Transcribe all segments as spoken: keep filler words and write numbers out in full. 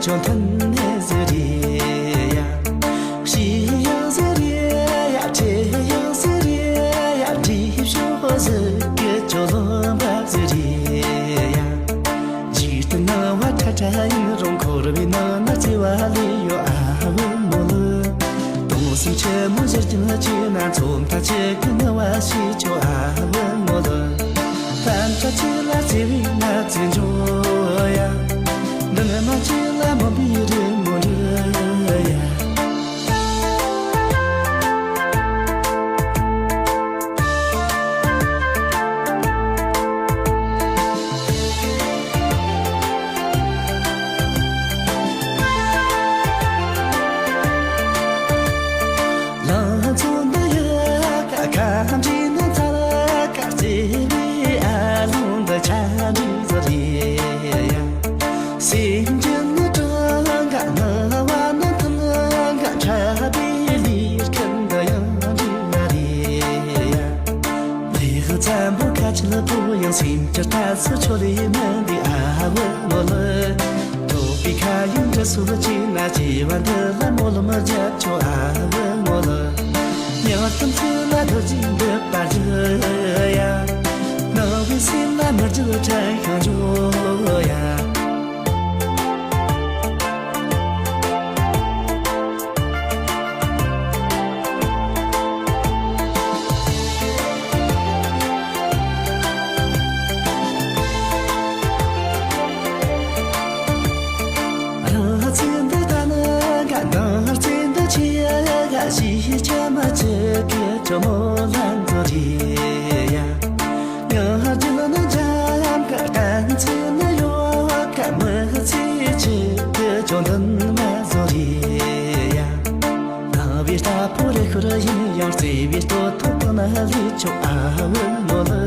ཡོང་ཐུན་ནས་ཟེར་ཡ། ཤི་ཡང་ཟེར་ཡ། ཁྲེ་ཡང་ཟེར་ཡ། འདྲིས་ཤོག་ཟེར་གི་ཅོ་ལོ་འབབ་ཟེར་ཡ། འཇིག་རྟེན་སྣང་བ་ཁྲ་ཁྲ་ཡིན་རུང་། འཁོར་བའི་ནང་ན་བརྩེ་བ་ལས་ཡོད་ཨ་བུ་མོ་ལུ། དུང་སེམས་ཆེན་མོ་བཞད་ཀྱིན་ལ་ཅི་ན་ཚོམ་ཐག་ཆད་ཀྱི་ནི་བ་ཞིག་ཆོ་ཨ་བུ་མོ་ལུ། ལྷམ་ཁྲ་ཆེ་ལ་བརྩེ་བའི་ན་བརྩེ་འཇོ་ཡ། འདི་ནི་མ་ཆེ་ལ་མོ་བི་རི་མོ་རི་ཡ། ལང་ཚོ་འདི་ཡ་ཀ་ཁ་འདྲི་ན་ཚ་ལ་ཀ་རྩེ་བའི་ཨ་ལུང་འདི་ཆ་འདྲི་ཟ་རེ་ཡ། སེམས་ཅན་ནི་གྲངས་ཀ་ནི་བ་ནི་ཐུན་ཀ་འཁྲབ་པའི་ལས་ཀུན་འདི་ཡང་འདྲི་ན་རེ་ཡ། ལས་ཙམ་པོ་ཁ་ཆེ་ལ་པོ་ཡང་སེམས་ཀྱི་ལྟ་སུ་ཆོ་ལེ་མི་འདི་ཨ་བུ་མོ་ལུ། གྲོགས་པའི་ཁ་ཡུམ་འདྲ་སུ་ལ་ཅི་ན་ཅི་བ་འདི་ལ་མོ་ལུ་མི་རྒྱབ་ཆོ་ཨ་བུ་མོ་ལུ། ཉག་གཏམ་ཚུལ་ལ་རྡོ་རྗེ་འདི་པར་ཞུ་ཡ། ནང་བའི་སེམས་ལ་མི་རྒྱུ་དྲན་ཤང་ཞུ་ཡ། རང་ཚེ་འདི་ད་ནི་ག་ནང་ཚེ་འདི་ཆེ་ཡ་ག་ཞི་ཆ་མ་ཆེ་གི་ཅོ་མོ་ལ་འཛོ་རི་ཡ། ཡང་ཧ་ཅི་ལ་ནི་འཇམ་ག་གན་ཚེ་ནི་ཡོ་ག་མི་ཚེ་ཆེ་གི་ཅོ་འདི་མ་འཛོ་རི་ཡ། ནང་བའི་རྟ་ཕོ་རེ་ཁུ་ར་ཡིན་ཡང་བརྩེ་བའི་སྟོད་ཐུག་ཏུ་ན་ལུས་ཆོག་ཨ་བུ་མོ་ལུ།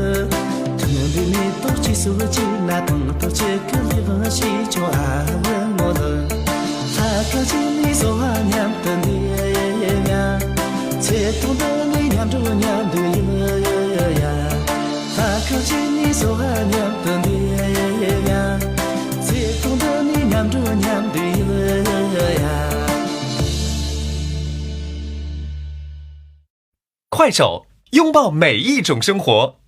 ཐུན་འདི་མེ་ཏོག་ཅི་སུ་ཅི་ན་དང་ཏོ་ཅི་ཀི་ལི་བ་ཤི་ཆོག་ཨ་བུ་མོ་ལུ། ལྷ་ཁ་ཅི་ནི་སོ་བ་མཉམ་དུ་འདི་ཡ། ཚེ་ཐུང་འདི་ནི་མཉམ་འགྲོ་མཉམ་འདུ་ཡིན་ཡ། ལྷ་ཁ་ཅི་ནི་སོ་བ་མཉམ་དུ་འདི་ཡ། ཚེ་ཐུང་འདི་ནི་མཉམ་འགྲོ་མཉམ་འདུ་ཡིན་ཡ། 快手，拥抱每一种生活。